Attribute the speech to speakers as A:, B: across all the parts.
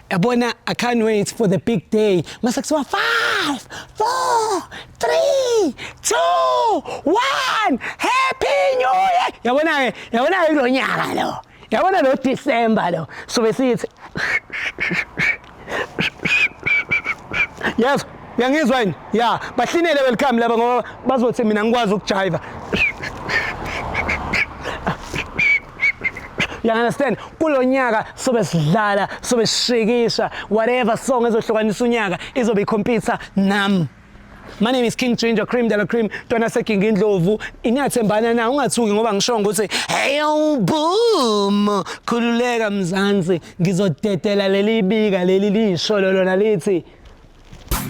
A: Yabona, I can't wait for the big day. Mase kuthiwa 5 4 3 2 1 Happy New Year. Yabona ke, yabona ke kulo nyaka lo. Yabona lo December lo. Sobe sithi Yes, uyangizwa yini? Ya, bahlinele welcome laba ngoba bazothi mina ngikwazi ukujiva. You understand? Kulo nyaka sobe sidlala, sobe sishikisha, whatever song ezohlukanisa unyaka izobe ikhompyutha nami. My name is King Ginger Cream de la Cream, Ntwana seking Indlovu. Inyathembana na ungathuki ngoba ngisho ukuthi hey boom, khululeka Mzansi, ngizodedela leli bika leli lisho lona lithi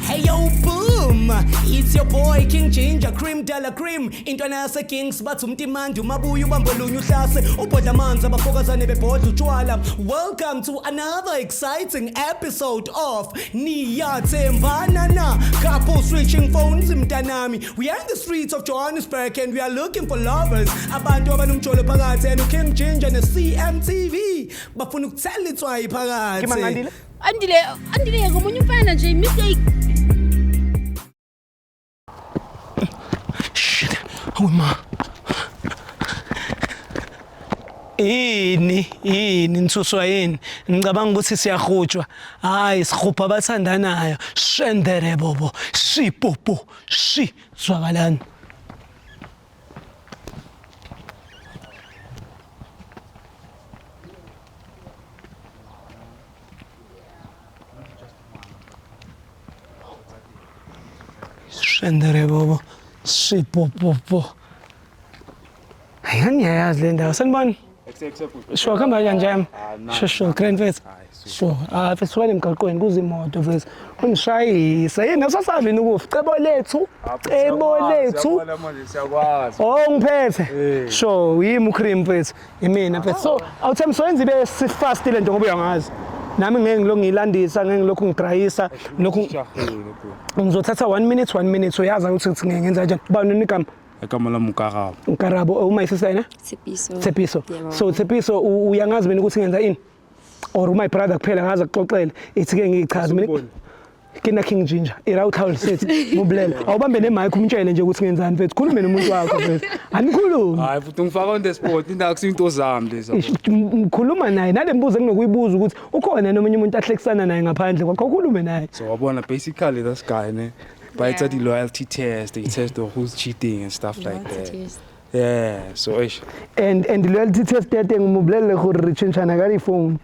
A: Hey yo boom, it's your boy King Ginger Cream de la Cream. Intwana yase Kings bathi umtimandi umabuya ubambolunye uhlase ubhodla amanzi abafokazane bebhodla utshwala. Welcome to another exciting episode of Niyathembana na couple switching phones mntanami. We are in the streets of Johannesburg and we are looking for lovers. Abantu abanomjolo phakathi and King Ginger ne CMTV bafuna ukuthela itswayi phakathi. Kimangandile?
B: Andile, Andile ngomunye umfana nje mistake.
A: Shit. Hawu ma. Yini yini nithuswa yini ngicabanga ukuthi siyahutshwa hayi sihupha abathandanayo shendere bobo shipopo shi zwakalani Shendere bobo shipopopo hayi ngiyayazi le ndawo sanibona Sure, kuhamba kanjani jam? Sure, sure, grand mfethu. Sure. Ah, mfethu sukani emgaqweni kuze imoto mfethu. Ungishayisa. Yini awusasabi yini ukufa? Cebo lethu. Cebo lethu.
C: Siyabona manje siyakwazi.
A: Oh ngiphethe. Sure, yimi ucream mfethu. Imina mfethu. So, awuthembi soyenza ibe fast le nto ngoba uyangazi. Nami ngeke ngilokhu ngiyilandisa, ngeke ngilokhu ngidrayisa, lokhu
C: Sijahile bro.
A: ngizothatha 1 minute 1 minute uyazi ukuthi ngithi ngenza kanjani. Bani igama?
C: Igama lami uKarabo.
A: Ukarabo, uma sister yena?
D: Tshepiso.
A: Tshepiso.
D: Yebo.
A: So Tshepiso uyangazi mina ukuthi ngenza ini? Or my brother kuphela ngaze kuxoxele. Ithi ke ngiyichaze mina. Ke na King Ginger. Ira utlhawul sithi mubulela. Awubambe ne mic umtshele nje ukuthi ngenzani mfethu. Khulume nomuntu wakho mfethu. Anikhulumi.
C: Hayi futhi ungifaka on the spot indawo akusinto zami lezi.
A: Ngikhuluma naye nale mbuzo enginokuyibuza ukuthi ukhona nomunye umuntu ahlekisana naye ngaphandle kwakho ukhulume naye.
C: So wabona basically this guy ne but it's the loyalty test, they test of who's cheating and stuff like
D: Loyalty
C: that.
D: test.
C: Yeah, so eish.
A: And loyalty test ya teng mo bolelle gore re tshentshana ka di-phone.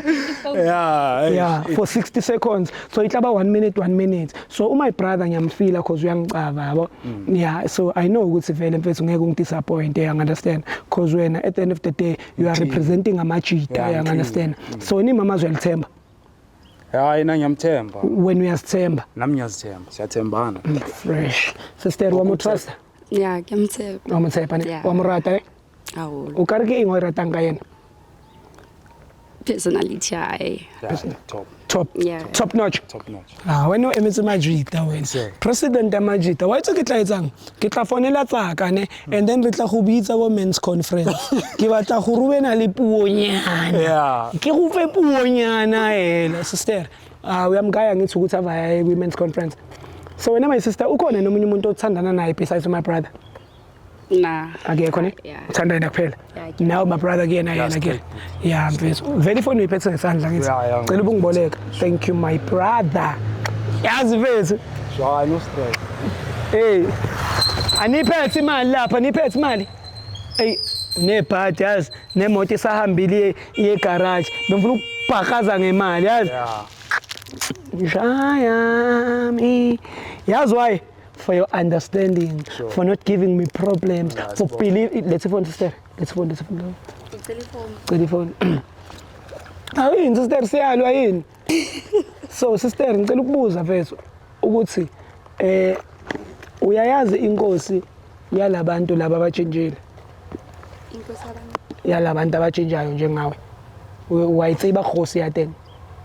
C: Yeah, eish.
A: Yeah, for 60 seconds. So it about 1 minute 1 minute. So my brother ngiyamfila cause uyangicava yabo. Yeah, so I know ukuthi vele mfethu ngeke ungidisappoint, you understand? Cause wena at the end of the day you are representing amajita,
C: Yeah,
A: you
C: I'm
A: understand? So ni mama uyalithemba.
C: Hayi na ngiyamthemba.
A: Wena uyasithemba.
C: Nami ngiyazithemba. Siyathembana.
A: Fresh. Sister wa mo trust?
D: Yeah, ke mtshepa.
A: Wa mo tshepa ne?
D: Yeah.
A: Wa mo rata ne?
D: Haholo.
A: O ka re ke eng o e ratang ka yena?
D: Personality ya hae.
C: Yeah, top
A: Top.
D: Yeah.
A: Top notch.
C: top notch.
A: Ah, wena o emetse majita wena.
C: Sir.
A: President ya majita. Wa itse ke tla etsang? Ke tla fonela tsaka ne and then re tla go bitsa ko men's conference. Ke batla go rubena le puonyana.
C: Yeah.
A: Ke go fe puonyana hela sister. Ah, uyamgaya ngithi ukuthi avaya kwi men's conference. So wena my sister ukhona nomunye umuntu othandana naye besides my brother?
D: Nah.
A: Akekho ne?
D: Yeah.
A: Uthanda yena kuphela.
D: Yeah, ke-
A: Now my brother kuyena
C: Yeah,
A: yena ke.
C: straight.
A: Yeah, mfethu. Vele ifoni uyiphethe ngesandla ngithi.
C: Yeah, yeah.
A: Cela ubungiboleka. Thank you my brother. Yazi mfethu.
C: So I no stress.
A: Hey. Aniphethe imali lapha, niphethe imali. Hey, nebhadi yazi, nemoto isahambile iye garage. Bengifuna ukubhakaza ngemali yazi.
C: Yeah.
A: Shaya me. Yazi why? For your understanding,
C: Sure.
A: for not giving me problems,
C: Yeah,
A: for
C: sibonga.
A: believe. Let's phone sister. Let's phone, let's phone.
D: Telephone.
A: Cela ifoni. Awuyini sister siyalwa yini? So sister ngicela ukubuza mfethu ukuthi uyayazi inkosi yalabantu laba abatshintshile
D: Inkosi abantu
A: yalabantu abatshintshayo njengawe. Wa e tseba kgosi ya teng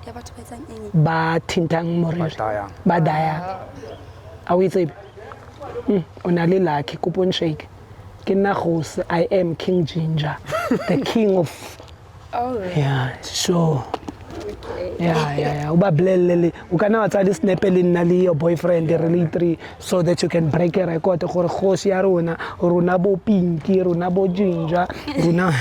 D: ya batho ba etsang eng?
A: ba thintang moriri
C: Ba dayang.
A: ba dayang. A o e tsebe? O na le lucky coupon shake. Ke nna kgosi, I am King Ginger, the king of
D: Oh.
A: Yeah, so Yeah, o ba bolelele, o ka nna wa tsaya di-snepe le nna le your boyfriend re le three, so that you can break a record gore kgosi ya rona, rona bo Pinky, rona bo Ginger, rona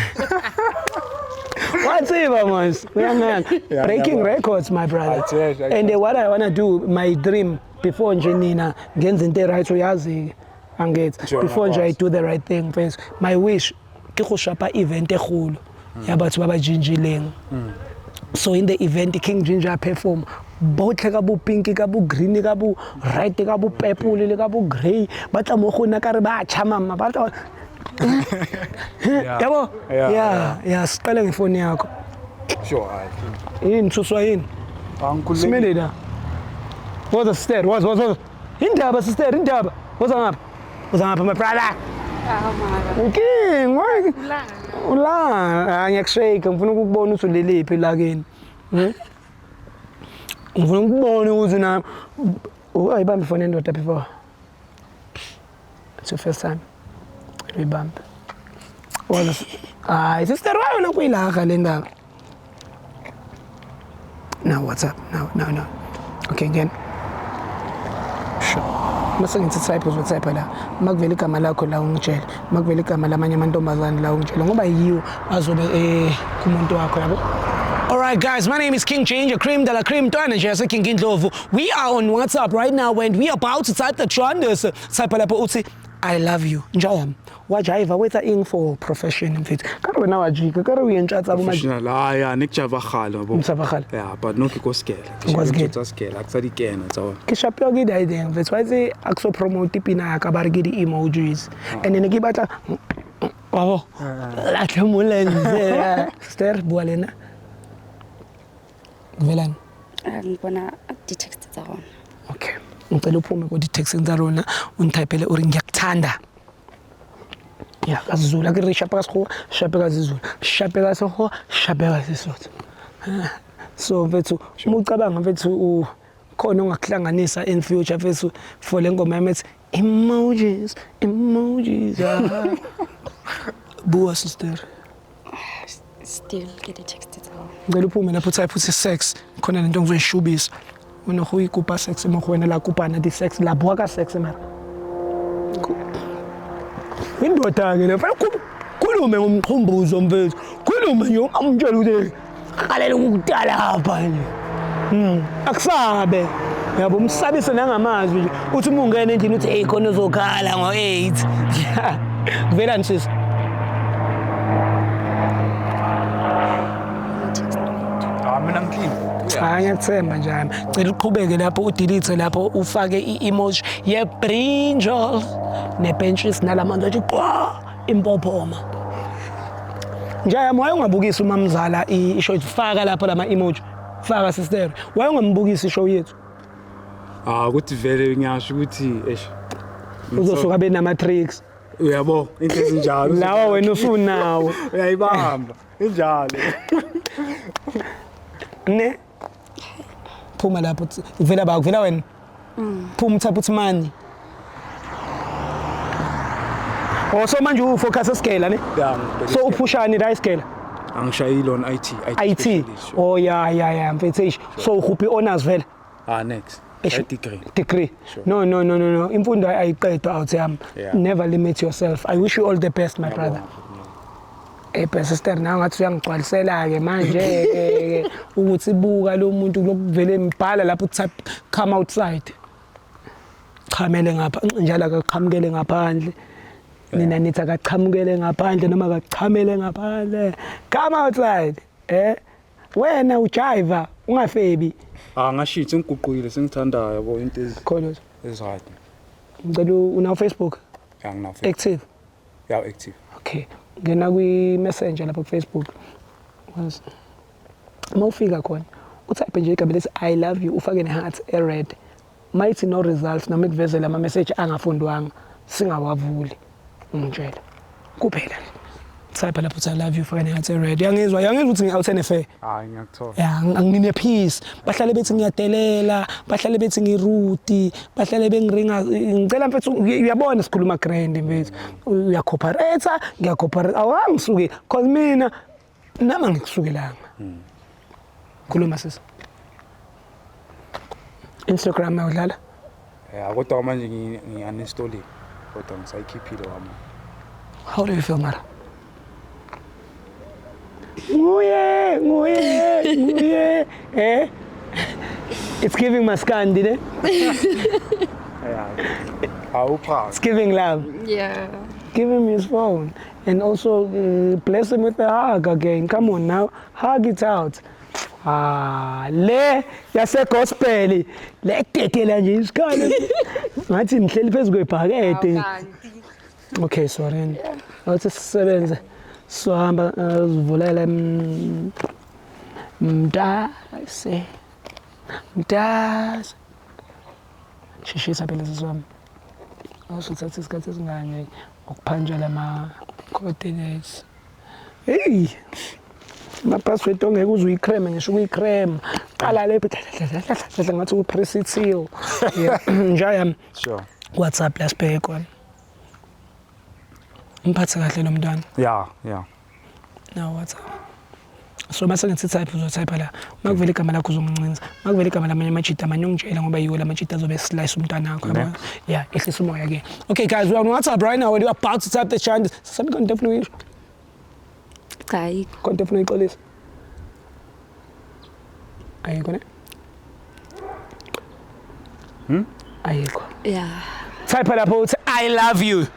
A: wa tseba mos, uyangana. Breaking records, my brother.
C: I tell you, I
A: And what I wanna do, my dream, before nje nina ngenza into right, uyazi angithi,
C: Sure,
A: before nje I
C: ngiyakwazi.
A: do the right thing first, my wish ke go shapa event e kgolo ya batho ba ba jinjileng. So in the event King Ginger perform, botlhe ka bo pink, ka bo green, ka bo red, ka bo purple le ka bo grey, ba tla mo go nna ka re ba tjha mama, ba tla yabo.
C: Yeah,
A: Yeah, siqale ngefoni yakho.
C: Sure, hayi.
A: Yini, thuswa yini?
C: Angikhululekile.
A: Simele la. Woza sister, woza, woza, woza. Indaba sister, indaba. Woza ngapha, woza ngapha, my brother. King, why ula? Ngiyakushake, ngifuna ukukubona ukuthi uleliphi lakini. Ngifuna ukubona ukuthi na ayibambe ifoni yendoda before. It's your first time. Uyibambe. Woza. Hayi sister, why wena kuyilaga le ndaba? Now what's up? No, no, no. Okay, again. Sure. Mase ngithi type, uzotype la. Makuvela igama lakho la ungitshele. Makuvela igama lamanye amantombazane la ungitshele ngoba yiwo azobe kumuntu wakho, yabo. All right, guys, my name is King Ginger, Cream de la Cream, Ntwana nje yase King Indlovu. We are on WhatsApp right now and we are about to type the trenders. Type lapho uthi I love you. Njayam. Wajiva wetha ing for profession mfethu. Ka re wena wajika, ka re o yentsha tsa bo
C: Professional. Ah, yeah, ne ke java kgale yabo.
A: Mtshaba kgale.
C: Yeah, but no ke ko skele. Ke
A: Ko
C: shebe
A: skele.
C: ntho tsa skele, a ke tsa dikena tsa ona.
A: Ke shapiwa ke di-idea mfethu, wa itse a ke so promote pina ya ka, ba re ke di-emojis and then ke batla wabo latlhe molenze. Sister, bua le nna, kuvelani?
D: Ngibona di-text tsa rona.
A: Okay, ngicela uphume ko-di-texting tsa rona, o ntypele o re ngiyakuthanda ya ka Sezulu. Akere re shape ka Sekgowa, shape ka Sezulu, shape ka Sekgowa, shape ka Sesotho. So mfethu, uma ucabanga mfethu, khona ongakuhlanganisa in future mfethu for le ngoma yami ethi emojis, emojis, ah. Bua sister.
D: Still ke di-text tsa rona.
A: Ngicela uphume lapho, utype uthi sex, khona lento ngizoyishubisa wena go ikopa sex mo go wena, la kopana di-sex, la bua ka sex, mara indoda-ke le fanele khulume ngomqhumbuzo mfethu, khulume nje, ungamtshela ukuthi qalela ukukutalapha nje. Akusabe yabo, umsabise nangamazwi nje, uthi uma ungena endlini uthi hey, khona uzokhala ngo-8. Kuvelani sisi?
D: Ama-text wethu.
C: Ah, mina ngiclean.
A: Cha, ngiyakuthemba nje yami. Cela uqhubeke lapho, udelete lapho, ufake i-emoji ye-brinjal nepentshisi nalamanzi athi qwa impophoma. Njayami, waye ungabukisi umamzala i-show yethu? Faka lapho lama emoji. Faka sister. Waye ungambukisi i-show yethu?
C: Ah, ukuthi vele ngiyasho ukuthi eish.
A: Uzosuka benama tricks.
C: Uyabo, into ezinjalo.
A: Lawa wena usunawo.
C: Uyayibamba. Injalo.
A: Ne? Phuma lapho, vela ba kuvela wena. Phuma, uthapha uthi mani. Oh, so manje ufocus esigela ne?
C: Yeah, ngibheke
A: So
C: isigela.
A: uphushani la isigela?
C: Angishayile on IT.
A: IT.
C: Specialist, sure.
A: Oh yeah, mfethu eish. So ukhuphi honors vele?
C: Ah, next.
A: Eish.
C: I degree.
A: Degree.
C: Sure.
A: No, no, no, no, no. Imfundo ayiqedwa out yami.
C: Yeah.
A: Never limit yourself. I wish you all the best, my brother. Eh sister, nawe ngathi uyangigcwalisela ke manje ke ukuthi buka lo muntu lokuvele mbhala lapho type come outside. Chamele ngapha njalo, akaqhamukele ngaphandle. Nina nithi akaqhamukele ngaphandle noma akachamele ngaphandle. Come outside. Eh? Wena ujiva ungafebi.
C: Ah, ngashintsha, ngiguqukile, sengithandayo yabo into ezi
A: Khona.
C: Ezi-right.
A: Ngicela una Facebook?
C: Yeah, nginawo.
A: Active?
C: Yeah, active.
A: Okay. Ngena kwi Messenger lapho ku Facebook. Uma ufika khona utype nje igama lethi I love you, ufake ne-heart e-red. Mayithi no results noma ikuvezele ama-message angafundwanga, singawavuli, ungitshele kuphela nje. Type lapho uthi I love you, ufake ne-heart e-red. Uyangizwa, uyangizwa ukuthi ngi-out fair?
C: Hayi, ngiyakuthola.
A: Ya, ngine-peace. Bahlale bethi ngiyadelela, bahlale bethi ngirude, bahlale bengiringa. Ngicela mfethu, uyabona sikhuluma grand mfethu, uyacooperate, ngiyacooperate, awangisuke cause mina nami angikusukelanga. Khuluma sisi. Instagram awudlala?
C: Yeah, kodwa manje ngi-uninstallile. Kodwa ngisayikhiphile wami.
A: How do you feel, Mara? Nguye, nguye, nguye. Eh? It's giving maskandi, ne?
C: Yeah. Awupha.
A: It's giving love.
D: Yeah.
A: Give him his phone and also bless him with a hug again. Come on now, hug it out. Ah, le yase gospel le dedela nje isikhala ngathi nihleli phezu kwebhakede. Okay, sorry. Awuthi sisebenze sohamba sivulele mntase mntase shishisa phela sisi wami. Awusuthatha isikhathi esinganye ukuphanjela ama-coordinates. Hey, ama-password ongeke uze uyi-creme, ngisho ukuyi-creme. Qala le ngathi uyi-press-ithiwe. Njaya.
C: Sure.
A: WhatsApp la sibheke khona. Mphathe kahle lo mntwana.
C: Yeah.
A: No WhatsApp. So mase ngithi type uzotype la. Makuvela igama lakho uzongincinza. Makuvela igama lamanye amajita amanye ungitshela ngoba yiwo lamajita azobe slice umntwana wakho yabo. Yeah, ehlisa umoya ke. Okay guys, we are on WhatsApp right now. We are about to type the chant. Sami konto ofuna uyisho.
D: Cha, ayikho.
A: Konto ofuna uyixolisa. Ayikho ne? Ayikho.
D: Yeah.
A: Type lapho uthi I love you.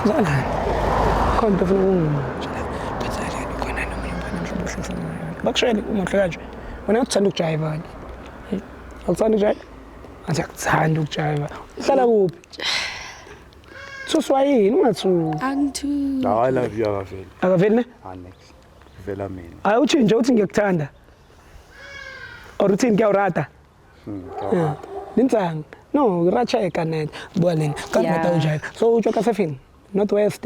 A: Kwenzakalani? Khona into ofuna ukungitshela. Kwenzakalani? Khona nomunye umfana mhlawumbe ohlose ngayo. Bakushayele umuhle kanje. Wena uyakuthanda ukujayiva wena. Awuthanda ukujayiva? Athi akuthanda ukujayiva. Uhlala kuphi? Thuswa yini? Ungathuki.
D: Angithuki.
C: No, I love you akaveli.
A: Akaveli ne?
C: Ah, next. Vela mina.
A: Hayi utshintshe uthi ngiyakuthanda. Or uthini kuyawurata?
C: Yeah.
A: Lintsang. No, ra-check-a net. Bua lena. Ka
D: Yeah.
A: rata ujayiva. So utsho ka sefeng? North West,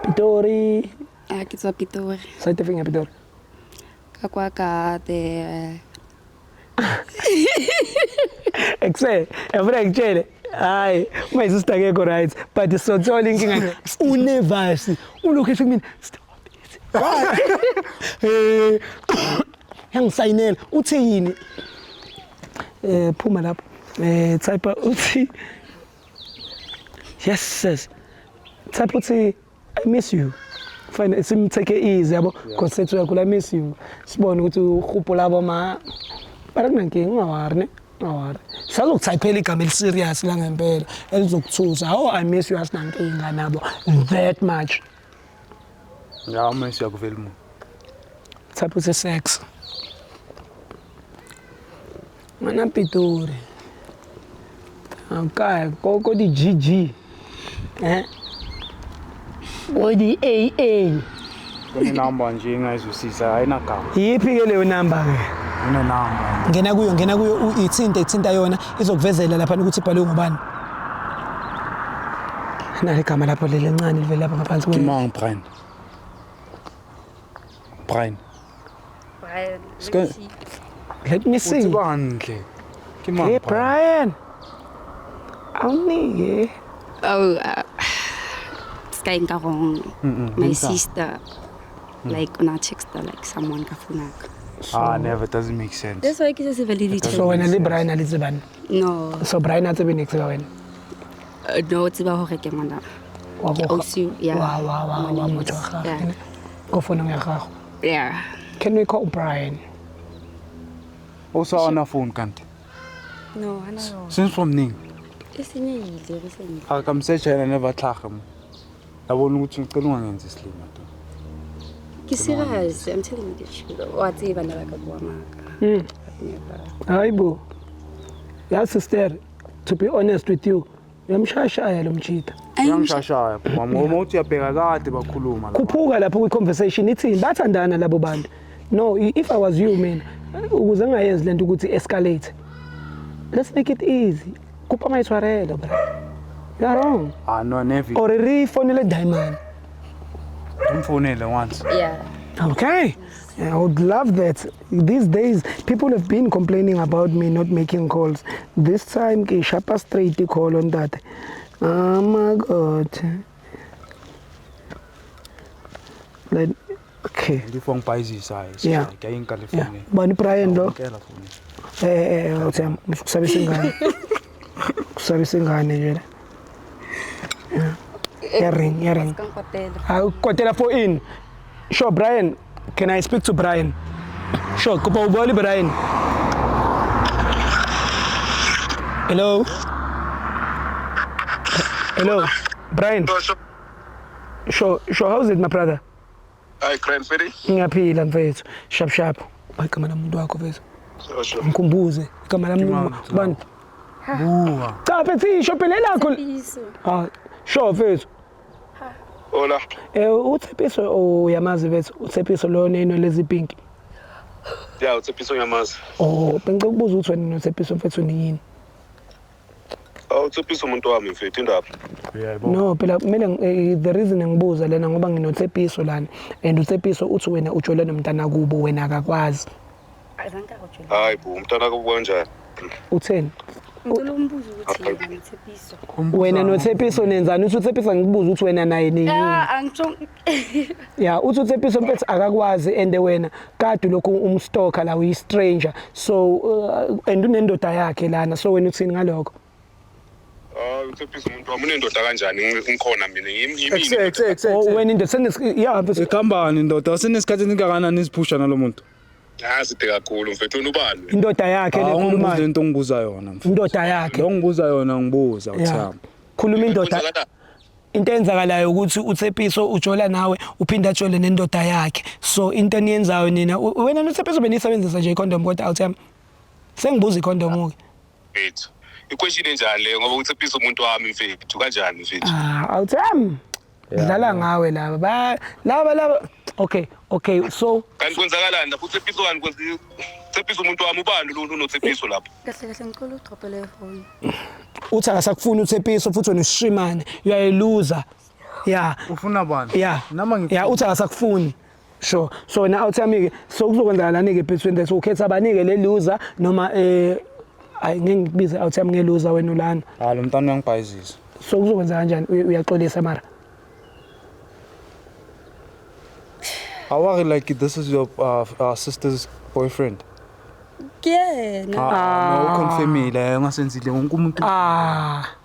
A: Pitori,
D: Ah, ke tswa Pitori.
A: site efeng ya Pitori?
D: Ka kwa ka the
A: Ekse, yafuna ngitshele. Hayi, my sister akekho right, but sothola inkinga unevasi. Ulokhu ethi kumina stop it. Eh, yangisayinela uthi yini? Eh, phuma lapho. Eh, type uthi yes sis. Type uthi I miss you. Fine, simtake easy yabo. Because sethu uyakhula I miss you. Sibone ukuthi uhupho labo ma Bara kunankinga ungawari ne. Ungawari. Sazokutypela igama eli-serious la ngempela elizokuthusa. Oh I miss you asinankinga nabo that much.
C: Yeah, uma siyakuvela umuntu.
A: Type uthi sex. Ngwana Pitori. Okay, ko ko di GG. Eh? Ko di AA.
C: Kune number nje engayizwisisa ayinagama.
A: Yiphi ke leyo number ke?
C: Kune number.
A: Ngena kuyo, ngena kuyo ithinte ithinta yona izokuvezela lapha ukuthi ibhalwe ngubani. Nali igama lapho leli encane livele lapha ngaphansi kwe.
C: Kimang Brian. Brian.
D: Brian.
A: Let me see.
C: O tseba hantle. Ke mang?
A: Hey Brian. Awunike.
D: Oh, ska nka wrong. My sister like ona texta like someone ka phone ka.
C: Ah, never doesn't make sense.
D: That's why ke se validity.
A: So wena le Brian a le tsebane?
D: No.
A: So Brian a tsebe next ka wena?
D: No, tseba hore ke ngwana.
A: Wa go.
D: Ausi, yeah.
A: Wa motho wa gagwe. Ko fonong ya gago.
D: Yeah.
A: Can we call Brian?
C: Also on a phone kanti.
D: No, hana yona.
C: Since from ning?
D: E senyehile recently.
C: A ka msearch yena never tlhaga mo. La bona ukuthi ngicela ungangenzi isilima to.
D: Ke serious, I'm telling you the truth. Wa tseba nna ba ka bua maka.
A: Hayibo. Ya sister, to be honest with you, uyamshashaya lo mjita.
C: Uyamshashaya mama, uma uthi uyabheka kade bakhuluma la.
A: Khuphuka lapho kwi conversation ithini bathandana labo bantu. No, if I was you mina, ukuze ngingayenzi lento ukuthi escalate. Let's make it easy. Kupa mayitshwarelo bra. You are wrong.
C: Ah no, never.
A: Or re-phonele Diamond.
C: Umfonele once.
D: Yeah.
A: Okay. I would love that. These days, people have been complaining about me not making calls. This time, ke shapa straight call on that. Oh my God. Okay.
C: Ngifo ngibhayizisa hayi.
A: Yeah.
C: Ngiyayinka le
A: Yeah.
C: phone.
A: Bani Brian lo?
C: Ngicela phone.
A: Uthi kusabisa ingane. Kusabisa ingane nje la. Yeah. Yaring, yaring.
D: Kankwatela.
A: Ah, kwatela for in. Sure, Brian. Can I speak to Brian? Sure, kopa o bua le Brian. Hello. Hello, Brian. Sure, sure, how's it my brother?
E: Hi, Grand Ferry.
A: Ngiyaphila mfethu. Sharp sharp. Hayi igama lamuntu wakho mfethu.
E: Sure, sure.
A: Ngikhumbuze igama lamuntu bani?
C: Buka.
A: Cha mfethu isho phela lakho.
D: Tshepiso.
A: Ah, sure mfethu.
E: Hola.
A: UTshepiso uyamazi mfethu, uTshepiso lo onenwele ezipinki.
E: Yeah, uTshepiso ngiyamazi.
A: Oh, bengicela ukubuza ukuthi wena noTshepiso mfethu niyini?
E: Oh, uTshepiso umuntu wami mfethu indaba.
C: Yebo.
A: No, phela kumele the reason ngibuza lena ngoba nginoTshepiso lana and uTshepiso uthi wena ujole nomntana kubo wena akakwazi.
D: Azange akujole.
E: Hayi bo, umntana kubo kanjani?
A: Utheni?
D: Ngicela umbuzo ukuthi yena noTshepiso.
A: Wena noTshepiso nenzani? Uthi uTshepiso ngikubuza ukuthi wena naye niyini?
D: Ah, angitsho.
A: Ya, uthi uTshepiso mfethu akakwazi and wena kade lokhu umstalker la uyi stranger. So and unendoda yakhe lana. So wena uthini ngalokho?
E: Ah, uTshepiso umuntu wami unendoda kanjani? Ngikhona mina. Yimi.
C: Exe exe exe.
A: Oh, wena indoda senes ya mfethu
C: Ikhambani ndoda senesikhathi esingakanani isiphusha nalomuntu?
E: Hayi kakhulu mfethu wena ubani?
A: Indoda yakhe
C: Awungibuza
A: lekhulumayo.
C: lento ongibuza yona mfethu.
A: Indoda yakhe.
C: Lo ngibuza yona ngibuza
A: Yeah.
C: uthami.
A: Khuluma indoda. Into eyenzakalayo ukuthi uTshepiso ujola nawe uphinde ajole nendoda yakhe. So into eniyenzayo nina wena noTshepiso benisebenzisa nje icondom kodwa awuthi yami sengibuza icondom ke.
E: Mfethu. Iquestion enjani leyo ngoba uTshepiso umuntu wami mfethu kanjani mfethu?
A: Ah, awuthi yami. Dlala ngawe laba. Laba. Okay, okay. So
E: Kanti kwenzakalani lapho uTshepiso kanti kwenza Tshepiso umuntu wami ubani lo unoTshepiso lapho?
D: Kahle kahle ngicela udropele ifoni.
A: Uthi akasakufuni uTshepiso futhi wena usishimane. Uyayiluza. Yeah.
C: Ufuna bani?
A: Yeah.
C: Nama ngifuna.
A: Yeah, uthi akasakufuni. Sure. So wena awuthami ke so kuzokwenzakalani ke between that ukhetha abanike le loser noma ayi ngeke ngikubize awuthami nge loser wena ulana.
C: Ah, lo mntana uyangibhayizisa.
A: So kuzokwenza kanjani? Uyaxolisa mara.
C: How are like this is your sister's boyfriend?
D: Yeah. No.
C: Ah, no confirmile ungasenzile wonke umuntu.
A: Ah.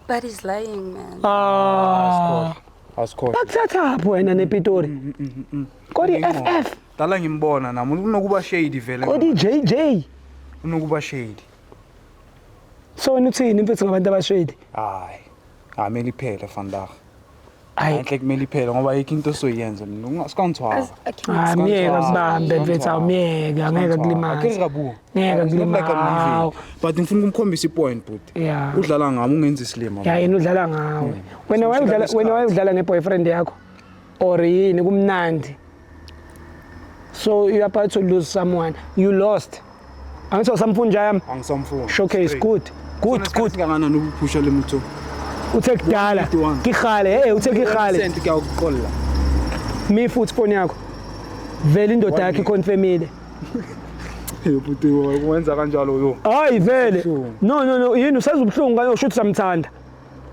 D: But he's lying, man.
A: Ah.
C: Asikho.
A: Bakuthatha wena nePitori. Kodi FF.
C: Dala ngimbona nami unokuba shady vele.
A: Kodi JJ.
C: Unokuba shady.
A: So wena uthini mfethu ngabantu abashady?
C: Hayi. Ameli phela vandag.
A: Hayi.
C: Enhle kumele iphele ngoba ayikho into osoyenza mina ungasikangithwala.
A: Ah, myeka kubambe mfethu awumyeka ngeke kulimaze. Ngeke kulimaze.
C: But ngifuna ukumkhombisa ipoint but.
A: Yeah.
C: Udlala ngami ungenza isilima.
A: Ya yena udlala ngawe. Wena wayudlala wena wayudlala ngeboyfriend yakho or yini kumnandi. So you are about to lose someone. You lost. Angithi usamfuna yami.
C: Angisamfuni.
A: Showcase good. Good good.
C: Kangakanani ukuphusha le mutho?
A: Uthe kudala. Kihale, hey uthe kihale.
C: Cent kuyakuqolla.
A: Mi futhi phone yakho. Vele indoda yakhe iconfirmile.
C: Hey buti wenza kanjalo yo.
A: Hayi vele. No no no yini usazobuhlungu kanje usho ukuthi samthanda.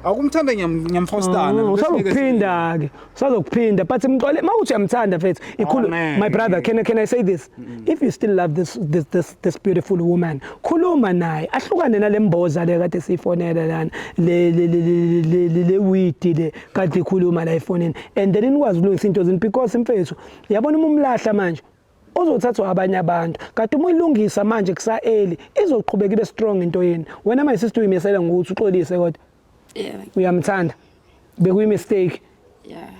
C: Akumthanda ngiyamfostana.
A: Usazokuphinda ke. Usazokuphinda but mxole mawuthi uyamthanda mfethu. Ikhulu my brother can I say this? If you still love this beautiful woman, khuluma naye. Ahlukane nalemboza le kade sifonela lana. Le le le le le widi le kade ikhuluma la efonini. And then nikwazi ukulungisa into zini because mfethu yabona uma umlahla manje uzothathwa abanye abantu kanti uma uyilungisa manje kusa early izoqhubeka ibe strong into yeni. Wena my sister uyimisela ngokuthi uxolise kodwa.
D: Yeah.
A: Uyamthanda. Bekuyi mistake.
D: Yeah.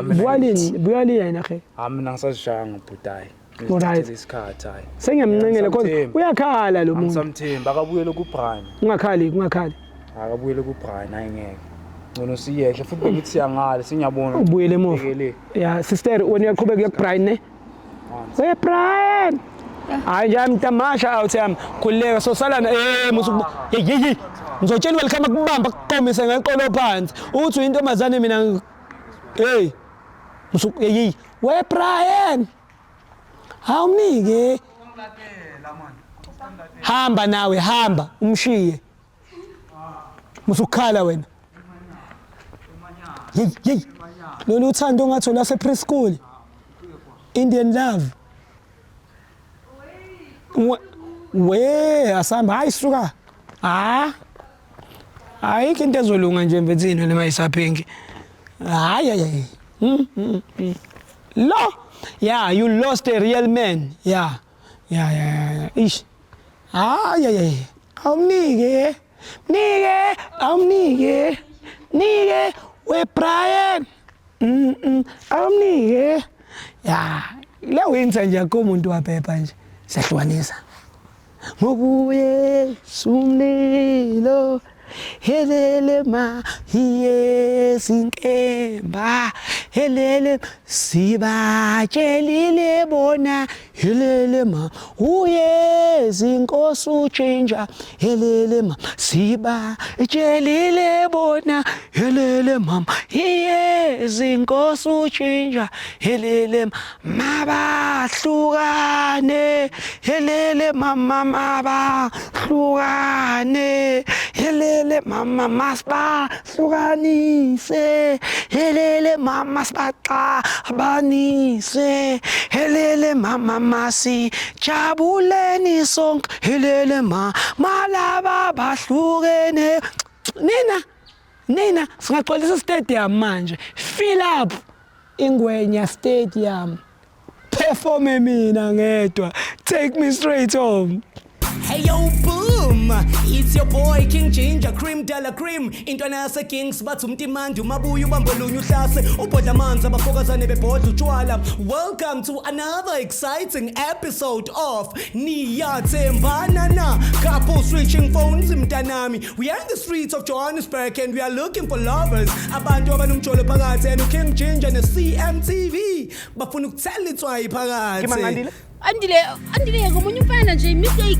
A: Buyalini, buyalini yena ke.
C: Ah mina ngisazishaya bhuti.
A: Alright.
C: Isikhathi hayi.
A: Sengiyamncengela kodwa uyakhala lo muntu.
C: Angisamthemba akabuyele kuBrian.
A: Ungakhali, ungakhali.
C: Akabuyele kuBrian ayingeke. Ngcono siyehle futhi bengithi siyangale singiyabona.
A: Ubuyele emuva. Yeah, sister wena uyaqhubeka uya kuBrian ne? We Brian. Hayi nje mtamasha out yami. Khuleka so salana musu hey hey. Ngizotshela welcome kubamba kuqomise ngeqolo phansi. Uthi uyintombazane mina hey. Musu hey we Brian. Awumnike. Hamba nawe hamba umshiye. Musukhala wena. Hey hey. Lolu uthando ongathi lase preschool. Indian love. We asamba, hayi suka. Ah. Ayikho into ezolunga nje mfethini wena mayisaphinki. Hayi hayi. Lo. Yeah, you lost a real man. Yeah. Ish. Hayi hayi. Awumnike. Mnike, awumnike. Nike we Brian. Awumnike. Ya, le winter nje akho umuntu waphepha nje. Siyahlukanisa. Ngobuye sumlilo helele ma hiye sinkemba helele sibatshelile bona helele ma uye zinkosi utshintsha helele ma sibatshelile bona helele mama hiye zinkosi utshintsha helele mabahlukane helele mama mabahlukane helele mama masibahlukanise helele mama sibaxabanise helele mama masijabuleni sonke helele ma malaba bahlukene. Nina nina singagcwalisa stadium manje, fill up Ingwenya Stadium, performe mina ngedwa, take me straight home. Hey yo boom, it's your boy King Ginger Cream Della Cream, intwana yase Kings bathi umtimandi umabuya ubambolunye uhlase ubhodla amanzi abafokazane bebhodla utshwala. Welcome to another exciting episode of Niyathembana Na, couple switching phones mntanami. We are in the streets of Johannesburg and we are looking for lovers, abantu abanomjolo phakathi, and King Ginger ne CMTV bafuna ukuthela itswayi phakathi.
B: Andile, Andile ngomunye umfana nje mistake.